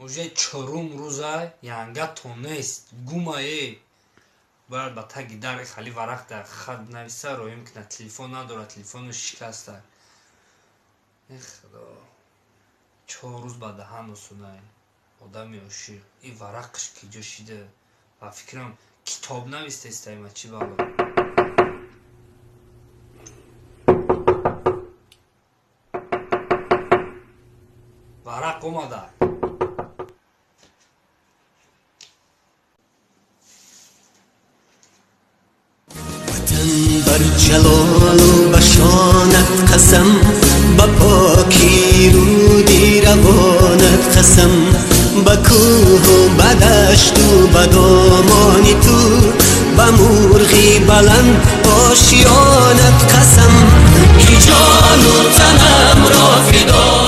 Уже чорум рӯза янга тонест гумае. Бояд ба таги дар хали варақ дар хат нависа, роем кина. Телефон надорад, телефону шикаста. Э худо, 4 рӯз ба даҳан осунай одами ошиқ. И варақш ки ҷо шида, ба фикрам, китоб навистестайма, чӣ бало. Варақ омада. Бар ҷалолу ба шонат қасам, ба покӣ руди равонат қасам, ба кӯҳу ба дашту ба домони ту, ба мурғи баланд ошёнат қасам, ки ҷону танамро фидо.